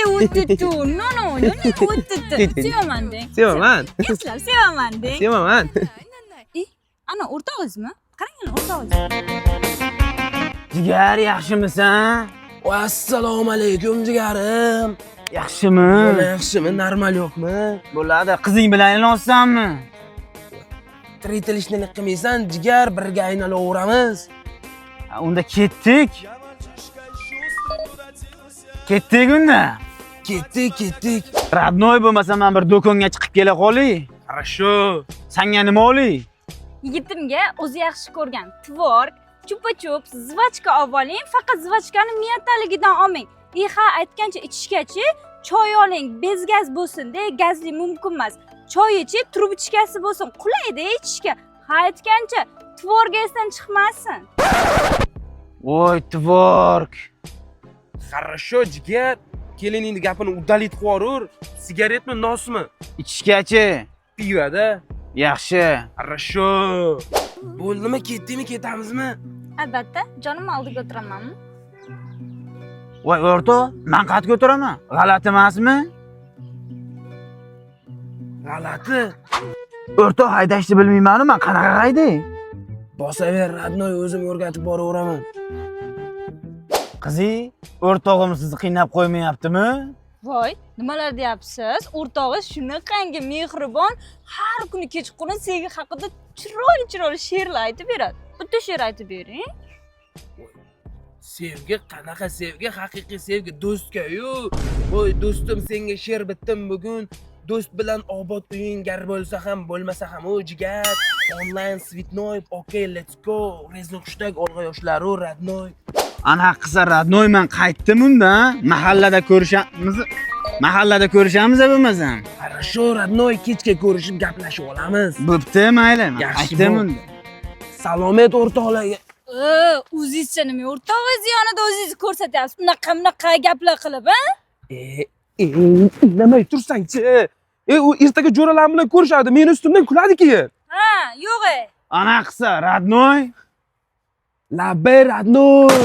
O'tdi. No, no, no, o'tdi. Sevaman deng. Sevaman. Yaxshilab sevaman deng. Sevaman. Ana o'rtog'ingizmi? Qarang, ana o'rtog'ingiz. Jigar, yaxshimisan? Assalomu alaykum, jigarim. Yaxshimi? Yaxshimi, normal yo'qmi? Bo'ladi. Qizing bilan aylansanmi? Tiritilishni qilmaysan, jigar, birga aynalaveramiz. Ha, unda ketdik. Ketdik unda. Ketdik, ketdik. Родной, bo'lmasa man bir do'konga chiqib kela qolay. Хорошо. Sanga nima olay? Yigitimga o'zi yaxshi ko'rgan tvorog, chupa-chups, жвачка olib oling, faqat жвачка ni мята ligidan olmang. И ha, aytgancha, ichishgachi choy oling, без gaz bo'lsin-da, gazli mumkin emas. Choyichi трубочка si bo'lsin, qulayda ichishga. Ha, aytgancha, tvorog esdan chiqmasin. Voy, tvorog. Хорошо, jigar. Keliningni gapini удалить qilib yuborur. Sigaretmi, nosmi? Ichishgachi. Pivoda. Yaxshi. Хорошо. Bo'ldimi, ketdikmi, ketamizmi? Albatta, jonim, oldiga o'tiramanmi? Voy, o'rtoq, man qayerga o'tiraman? G'alati emasmi? G'alati. O'rtoq, haydashni bilmayman, man qanaqa hayday? Bosaver, родной, o'zim o'rgatib boraveraman. Qizi, o'rtog'im sizni qiynab qo'ymayaptimi? Voy, nimalar deyapsiz? O'rtog'i shunaqangi mehribon, har kuni kechqurun sevgi haqida chiroyli chiroyli she'rlar aytib beradi. Bitta she'r aytib bering. Sevgi qanaqa sevgi? Haqiqiy sevgi do'stga-yu. Voy, do'stim, senga she'r bitdim bugun. Do'st bilan obod uying gar bo'lsa ham, bo'lmasa ham, u jigar. Onlayn цветной, okay, let's go. Rezni hushtak olg'a yoshlaru, родной. Ana qilsa, родной, man qaytdim unda. Mahallada ko'rishamiz. Mahallada ko'rishamiz bo'lmasam. Хорошо, родной, kechga ko'rishib gaplashib olamiz. Bo'pti, mayli. Man Yaxshi qaytdim bo'p. unda. Salomat o'rtoqlarga. O'zingizcha nima, o'rtog'ingiz yonida o'zingizni ko'rsatyapsiz. Unaqa bunaqa gaplar qilib, a? E, e, indamay tursangchi. E, u ertaga jo'ralarim bilan ko'rishadi, meni ustimdan kuladi keyin. Ha, yo'q e. Ana qilsa, родной. Labbay, родной.